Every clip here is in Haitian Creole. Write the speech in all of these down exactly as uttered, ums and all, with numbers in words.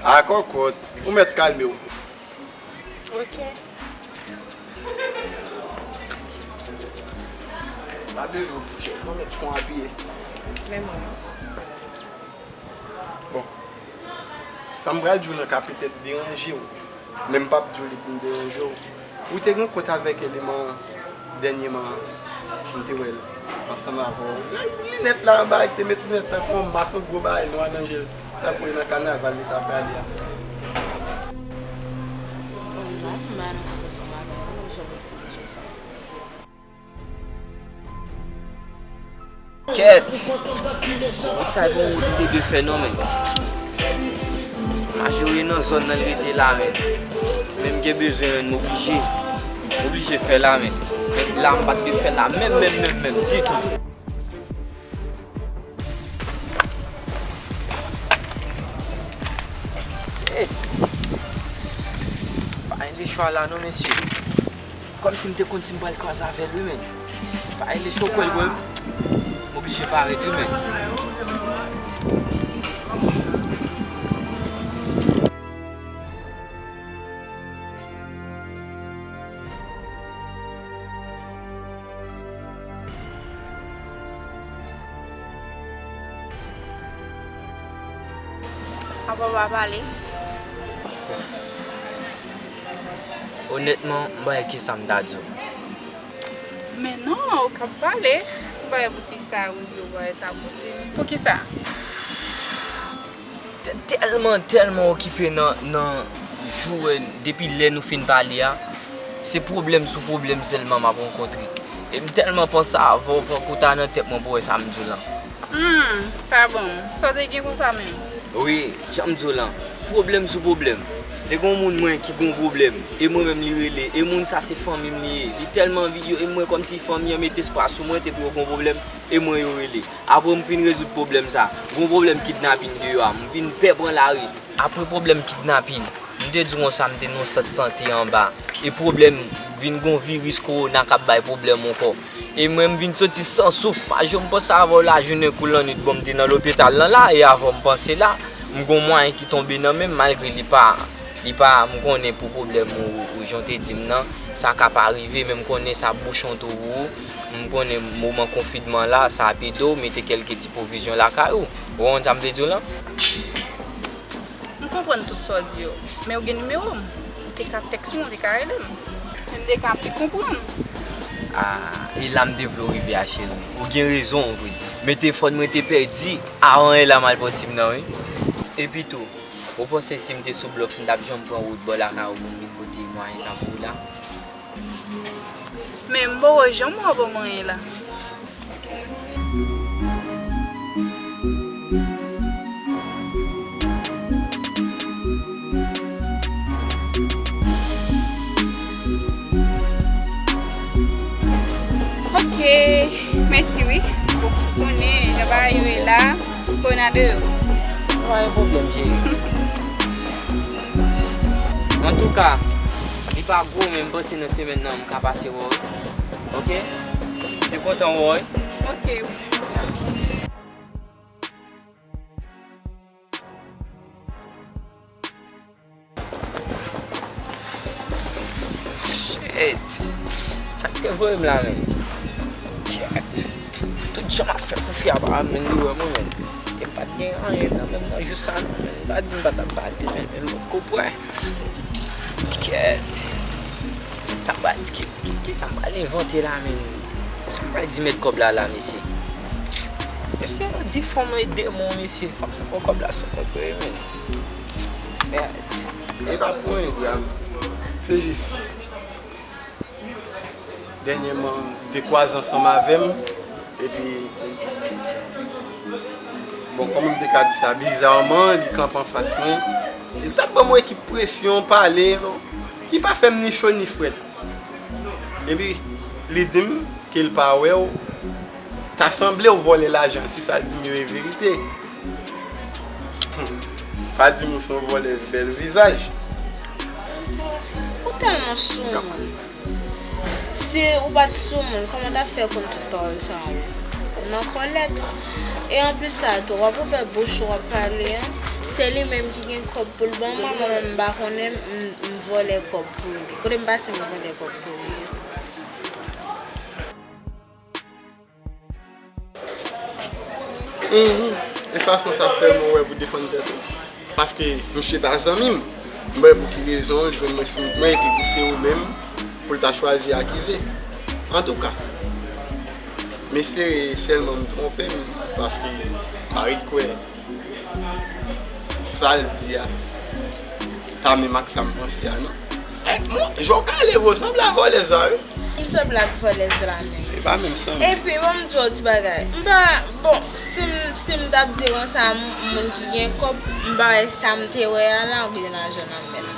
A kòkòt, ou mèt kalme w. Ok. Pa bezwen fouchèt, non, mèt fon apiye. Men mwen. Bon. Sa m pral di w lan ka petèt deranje w, men m p ap di w li pou m deranje w. Ou te gen kont avèk eleman dènyèman an, m te wè l ansanm avè w. Nèg linèt la anba, ki te met linèt lan kon yon mas, yon gwo bagay nwa nan je l, tankou e nan kanaval li t ap prale a. Bon, m pa, m pa nan kont ansanm avè w non, jan w poze kesyon sa. Kèt! Wout sa e pa yon wout m te dwe fè non, men. Majori nan zòn nan li rete la, men. Men m gen bezwen, men m oblije. M oblije fè la, men. Men la, m pa t dwe fè la, menm, menm, menm, menm, ditou. Shit! Pa gen lechwa la, non, mesye. Kòmsi m te konn si m pral kwaze avè l, wi, men. Pa gen lechwa, ou kwè l, bro? M oblije parèt, wi, men. Apa w pa pale? Onètman, m pa wè kisa m ta di w. Men non, ou k ap pale. M pa wè poukisa ou di w pa wè sa pou di m. Poukisa? Tè-, tèlman, tèlman okipe nan, nan jou, e, depi lè nou fin pale a, se pwoblèm sou pwoblèm sèlman m ap rankontre. E m tèlman panse avè w, fòk ou ta nan tèt mwen pou wè sa m di w lan. Hmm, pa bon. Sa w te gen konsa menm? Wi, jan m di w lan, pwoblèm sou pwoblèm. Te gen yon moun mwen ki gen yon pwoblèm, e mwen menm li rele, e moun sa se fanmi m li ye. Li tèlman anvi di yo, e mwen kòmsi fanmi an met espwa sou mwen, te pou yo gen yon pwoblèm, e mwen yo rele. Apre m fin rezoud pwoblèm sa, gon pwoblèm kidnapin deyò a, m vin pè pran lari. Apre pwoblèm kidnapin, m te di w konsa m te nan yon sant sante anba, e pwoblèm vin gon viris kowona k ap bay pwoblèm ankò. E mwen m vin soti san souf, pa janm panse avè w lajounen kou lannwit, bon m te nan lopital lan la, e avè w m panse la, m gon mwayen ki tonbe nan men m malgre li pa, li pa, m konnen pou pwoblèm ou, ou jan w te di m nan, sa ka pa rive, men m konnen sa bouchon towo, m konnen moman konfinman la, sa ap ede w mete kèlke ti pwovizyon lakay ou. Ou konprann sa m vle di w lan? M konprann tout sa w di yo, men ou gen nimewo m. Ou te ka tèks mwen, ou te ka rele m. Men m te ka pi konprann. Ah, e la m te vle w rive a, cheri. Ou gen rezon w vre. Men telefòn mwen te pèdi avan e la m al posib nan, wi. Epi tou, ou panse si m te sou blòk, m t ap janm pran wout bò lakay ou pou m vin pote mwayen sa pou ou la? Men m poko janm wè w ban m anyen la. Ok, mèsi wi. Bon, ou konnen jan bagay yo ye la. Bon, n a de yo. Pa gen pwoblèm, cheri. Antouka, li pa gwo, men m panse nan semèn nan, m ka pase wè w. Ok? M te kontan wè w, wi. Ok, wi. Shit. Sa k te voye m la menm? Kèt. Tout jan m ap fè pou fi a pa menm li wè mwen menm. E m pa t gen anyen nan menm nan jou sa non menm. M pa di m pa t ap pale menm, men m poko prè. Kèt. Sa m pral di, ki, ki, kisa m pral envante la menm? Sa m pral di mèt kòb la la, mesye? Mesye, yo di fanm ede moun, mesye. Fanm nan pran kòb la sou mwen vre menm. Mèt. E pa pou anyen grav. Se jis, dènyèman, li te kwaze ansanm avè m. Epi, bon, kòman m te ka di sa? Bizarman, li kanpe anfas mwen. Li t ap ban m yon ekip presyon, pale, ki pa fè m ni cho ni frèt. Epi, li di m ke l pa wè w. Ta sanble w vòlè lajan, si sa l di m yo e verite. Pa di m ou se yon vòlèz bèl vizaj. Ou tèlman soumoun. Si ou pa t soumoun, kòman w t ap fè konn tout pawòl sa yo? Ou nan kòlèt. E anplis sa tou, w ap ouvè bouch ou, w ap pale, en. Se li menm ki gen kòb pou l ban mwen, mwen menm m pa konnen, m, m vòlè kòb pou li. Kote m pase m vòlè kòb pou li. Mhm. E fason sa sèlman w wè pou defann tèt ou. Paske misye pa zanmi m. M pa wè pou ki rezon l jwenn mwen sou wout mwen epi pou se ou menm pou l ta chwazi akize. Antouka, m espere sèlman m twonpe m, paske m pa ret kwè sa l di a ta menm ak sa m panse a, non. Èk, mwen, jan w ka leve w sanble a vòlèz la, wi. M sanble ak vòlèz la menm. E pa menm sanble. Epi, ban m di w ti bagay. M pa, bon, si m, si m t ap di konsa, m, moun ki gen kòb, m pa wè sa m te wè a la, gen lajan nan men l.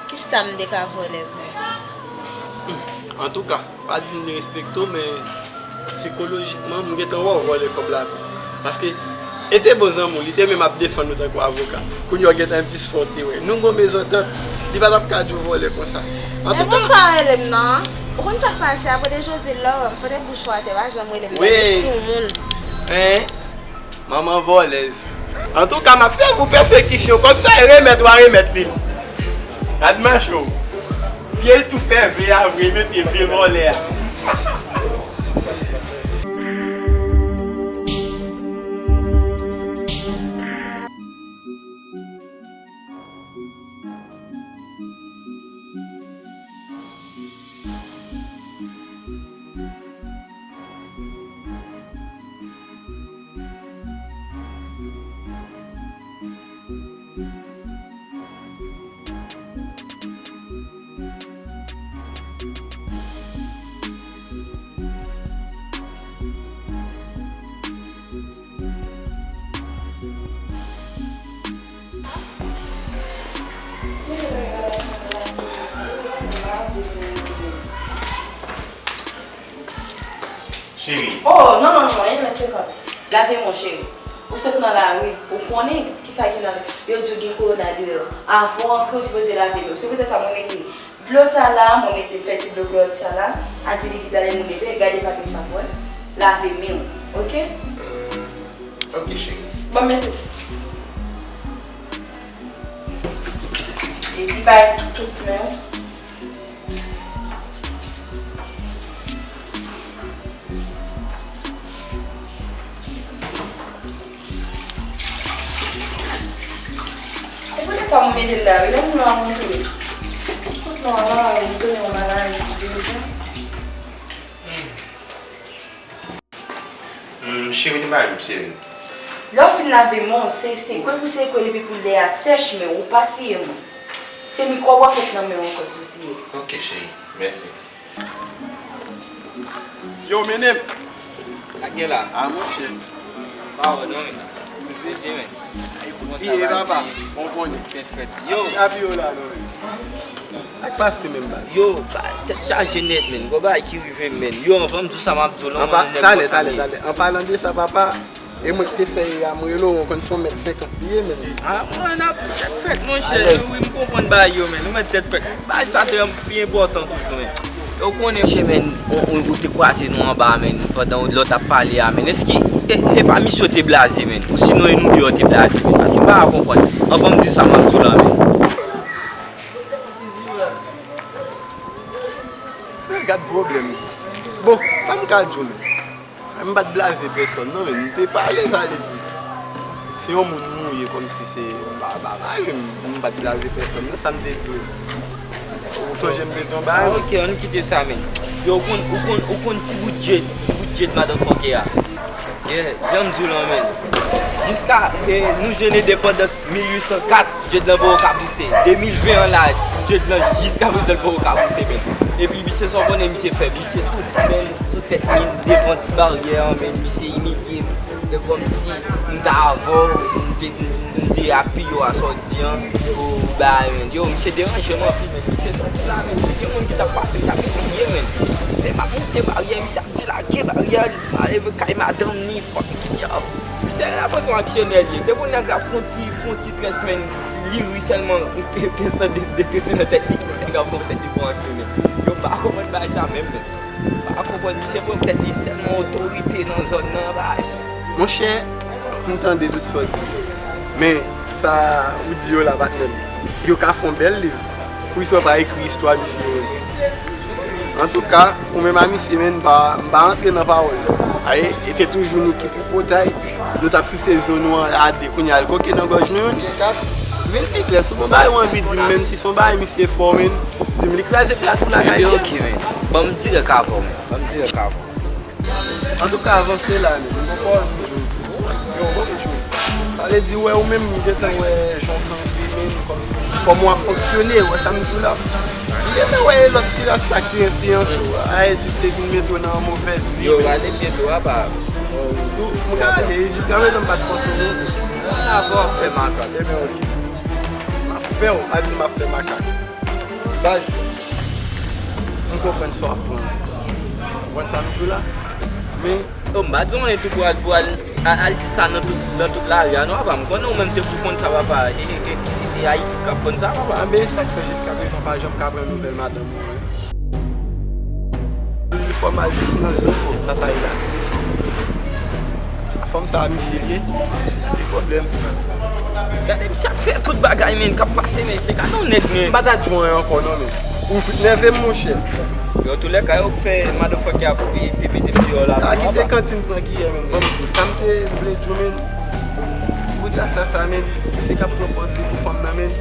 Kisa m te ka vòlè vre? Hmm, antouka, pa di m derespekte w, men sikolojikman, m gentan wè w vòlè kòb la vre. Paske, e te bon zanmi w, li te menm ap defann ou tankou avoka. Kounye a w gentan di sa w te wè. Nou gon mezantant, li pa t ap ka di w vòlè konsa. Men antouka, poukisa w rele m nan? Ou konn sa k pase, apre de jodi lè w wè m, fout bouch ou atè, pa janm rele m, gade soumoun. Hein? Manman vòlèz. Antouka, m ap sèvi w pèsekisyon. Kòb sa e remèt w a remèt li. Gad manch ou. Pye l tou fè ve a vre, mesye, vye vòlè a. Cheri. Oh, non, non, non, yon mèt senkant. Lave men w, cheri. Ou sot nan lari, ou konnen kisa ki nan, yo di w gen kowona deyò. Avan w antre, ou sipoze lave men w. Se poutèt sa mwen mete dlo sa la, mwen mete, m fè ti dlo klowòks sa la, a di likid la, lè moun leve, gade papye sa pou wè. Lave men w, oke? Hmm, oke, cheri. Bon, mete. Epi bay tout men w. E poutèt sa mwen mete l la, wi, lè moun nan monte, tout nou ala, wi, tounen yon bagay deja. Hmm, cheri, te bay misye vin. Lè w fin lave men w, se, se kwe pou se kwe l epi pou lè a sèch, men ou pa siye mwen. Se mikwòb w ap met nan men w ankò si w siye. Oke, cheri. Mèsi. Yo, mennen m. Sa k gen la? A, monchè. Pa wè non, men. Mesye, men. Piye, papa. Bon, konnen. Tèt frèt. Yo. Api yo la, non, men. Sa k pase menm, baz? Yo, ba, tèt chaje nèt, men. Gwo bagay ki rive m, men. Yo, anvan m di w sa m ap di w la, mwen, nèg talè, talè, talè. An palan de sa, papa, e mwen ki te fè e a, m rele w, ou konn se yon mèt senkant li ye, men. A, mwen, n ap tèt frèt, monchè. Wi, m konprann bagay yo, men. Nou mèt tèt frèt. Bagay sa te pi enpòtan toujou, men. Yo konnen, monchè, men, ou, ou, ou te kwaze nou anba, men, pandan lè w t ap pale a, men. Èske e, e pa misye w te blaze, men? Ou sinon e nou deyò te blaze, men? Paske m pa ka konprann. Anvan m di sa m ap di w la, men. Gad pwoblèm. Bon, sa m ka di w, men? M pa t blaze pèsonn, non, men m te pale, sa vle di. Se yon moun mouri kòmsi se yon ba-, bagay, men m pa t blaze pèsonn, non, sa m te di w. Ou sonje m te di yon bagay? Ah, ok, ann kite sa, men. Yo, ou konn, ou konn, ou konn ti bout djed, ti bout djed madanfòkè a. Yeah, jan m di w lan, men. Jiska, eh, nou jwenn endepandans mil uit san kat, djed lan poko ka pouse. De mil ven an la, djed lan jiska prezan l poko ka pouse, men. Epi misye sa w konnen misye fè, misye soti, men, sou tèt min, devan ti baryè an, men, misye imilye m. Se kòmsi m t avè w, m te, m, m te apiye w a sa w di an, ou bagay, men. Yo, misye deranje m anpil, men. Misye soti la, men. Si gen moun ki t ap pase, m t ap imilye, men. Misye pa monte baryè, misye ap dilage baryè, li pral leve kay madanm li, fòk, yo. Misye la panse yon aksyonè li ye. Depi yon nèg la fè yon ti, fè yon ti très, men, li ri sèlman, très lan de, detrese nan tèt li, nèg la pran tèt li pou yon aksyonè. Yo pa konprann bagay sa menm, men. Pa konprann, misye pran tèt li sèlman otorite nan zòn nan, bay. Monchè, m tande tout sa w di. Men sa ou di yo la, patnè m, yo ka fè yon bèl liv. Poukisa w pa ekri istwa misye menm? Antouka, ou menm a misye menm, m pa, m pa antre nan pawòl. Aye, e te toujou nou ki tripotay. Nou t ap souse zo nou an a de, kounye a l koke nan gòj nou youn. Vin pi klè, si w gon bagay ou anvi di m, menm si se yon bagay misye fè w, menm, di m li kraze plat ou lakay li. Ebyen, ok, men. Ban m dirèk avè w, men. Ban m dirèk avè w. Antouka, avanse la, men. M poko wè w, m di w. Yo, bon, m di w. Sa vle di, ou wè, ou menm, m gentan wè jan w kanpe, men, kòmsi, kòman w ap fonksyone, ou wè sa m di w la. M gentan wè e lòt ti rasta ki enfliyanse w, a, e di te vin mete w nan yon movèz vi. Yo, rale pye tou, apa. M ka ale, jiska prezan m pa t fòse w, non. Avè w ap fè makak. Ebyen, ok. M ap fè w, pa di m ap fè makak. Baz, m konprann sa w ap pran. Ou konprann sa m di w la? Men, oh, m pa di w anyen tou pou al, pou al, al, al di sa nan tout, nan tout lari a, non, apa. M konnen ou menm te pou konn sa, papa. E, e, e, e, e Ayiti k ap konn sa, papa. Anben, e sa k fè jiska prezan w pa janm ka pran nouvèl madanm ou an? Li fè w mal jis nan zo, oh, sa, sa ye la. Mesi. A fanm sa a, misye li ye. Li pwoblèm. Gade misye ap fè tout bagay, men, k ap pase, men, se gade yon nèg, men. M pa ta di w anyen ankò, non, men. Ou fout nève m, monchè. Yo, toulèka, yo k fè motherfucker ap te mete m deyò la. A, kite kantin pran kiyè, men. Ban m di w, sa m te vle di w, men. Ti bout rasta sa, men. Misye k ap pran pòz li pou fanm nan, men.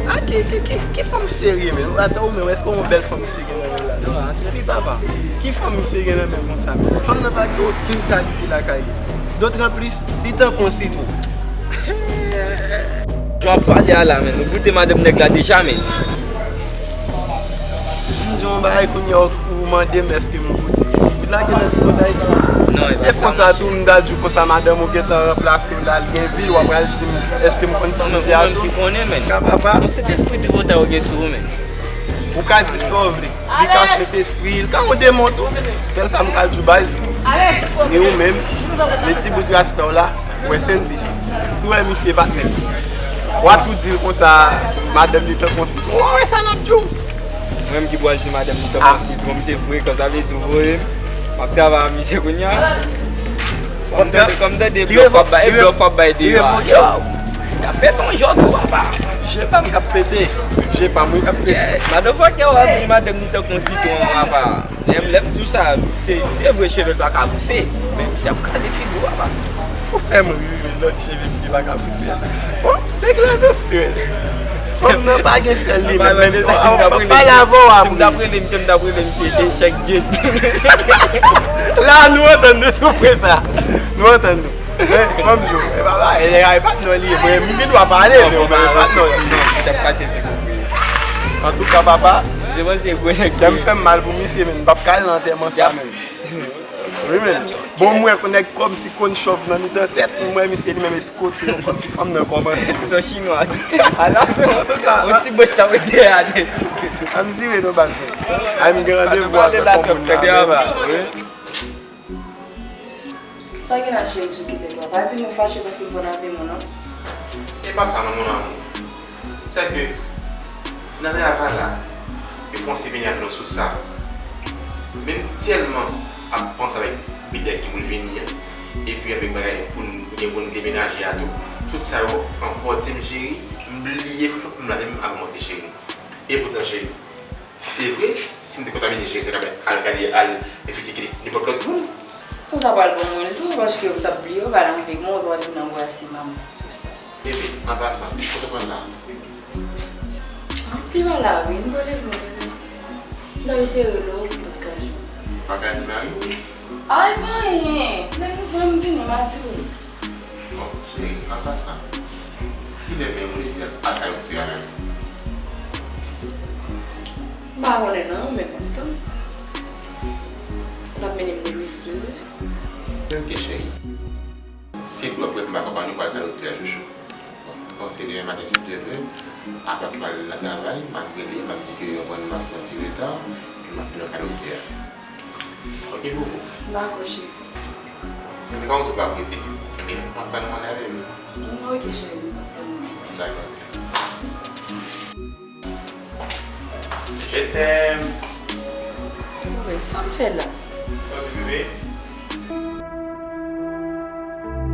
A, ki, ki, ki, ki fanm serye, men. Ata ou menm, èske yon bèl fanm misye gen nan men l la? Wi, papa. Ki fanm misye gen nan men konsa? Fanm nan pa gen okenn kalite lakay li. Dotranplis, li tankou yon sitwon. Jan w ap pale a la, men, ou goute madanm nèg la deja, men. M di yon bagay kounye a, ou mande m èske m goute. Ou lage nan tripotay tou. Non, e pa sa, konsa tou, m ta di w konsa, madanm ou gentan ranplase w la, l gen vi l, w ap pral di m èske m konn sa m di a tou. Ou menm ki konnen, men. Ka papa. Yon Sentespri tripotay ou gen sou ou, men. Ou ka di sa w vle. Li ka Sentespri, li ka yon demon tou. Sèl sa m ka di w, baz. Men ou menm, men ti bout rasta w la, ou wè Sentespri. Si w wè misye patnè, w a tou di l konsa, madanm li tankou yon sitwon. Ou wè sa l ap di w. Mwen menm ki pral di madanm li tankou yon sitwon, misye frekan, sa vle di w voye m. M ap travay ak misye kounye a. Kòm tande, kòm tande, blòf w ap bay, blòf w ap bay deyò a. Yo, y ap pete yon jò tou, papa. Je pa m k ap pete. Je pa m wi k ap pete. Motherfucker, w ap di madanm ni tankou yon sitwon, papa. Lè m, lè m di w sa, se, se vre cheve l pa ka pouse. Men misye ap kraze figi w, papa. Ou fè m ri wi, men lòt cheve misye pa ka pouse. Bon, nèg la nan strès. Fanm nan pa gen sèl li menm, men m ap pale avè w apre. Si m t ap rele misye, m t ap rele misye Echèk Dye. La, nou antann nou sou pwen sa. Nou antann nou. Men, ban m di w, e papa, e, e, e pa t non li ye, mwen, m gen dwa pale, men, men e pa t non li. Antouka, papa, kè m fè m mal pou misye, men m p ap ka al nan antèman sa, men. Wi, men. Bon, m wè nèg kòmsi konn chòv nan mitan tèt, m wè misye li menm eskote, kòmsi fanm nan kòmanse. Se yon chinwa. Ala, yon ti bòch sa mete a nèt. Ann vire non, baz. Ay, m gen randevou avèk yon moun la, men. Wi. Sa gen la, cheri, sou kite m? Pa di m ou fache paske m konn avè m ou non. E pa sa non, mon amour. Sè ke nan travay la, yo fè yon seminar avè nou sou sa. Men m tèlman ap panse avèk bidè ki pou vini an, epi avèk bagay pou n gen pou n demenaje a tou. Tout sa yo anpòte m, cheri. M bliye fòk m lave m avè w monte, cheri. Epoutan, cheri, se vre, si m te kontamine, cheri, m te ka al gade, al enfekte nenpòt lòt moun. Ou ta pral ban mwen l tou, paske ou t ap bliye, ou pale avèk mwen, ou t ap di m nan bwa se manman, se sa. Bebe, an pasan, kote w pral la? An pi mal la, wi, m pale vre, bebe. M t ap eseye rele w, m pa t ka jwenn ou. Ou pa ka di mari w? Ay, pa anyen. Lè m vre m vini, m a di w. Bon, cheri, an pasan, kilè menm ou deside al kay doktè a menm? M pa konnen non, men m ap tann. L ap mennen m legliz tou, wi. Ok, cheri. Se dwòl pou m akonpanye w pou al kay doktè a, chouchou. Bon, m panse demen maten, si Dye vle, apre m al nan travay, m ap rele, m ap di ke yon bòn m ap fè yon ti reta, epi m ap mennen w kay doktè a. Ok, boubou? Dakò, cheri. Mwen pa wè w ap rete. Ebyen, m ap tann ou ann ale, wi. Ok, cheri, m ap tann ou. Dakò. Je t'aime. Wi, sa m fè la? Sa w di, bebe?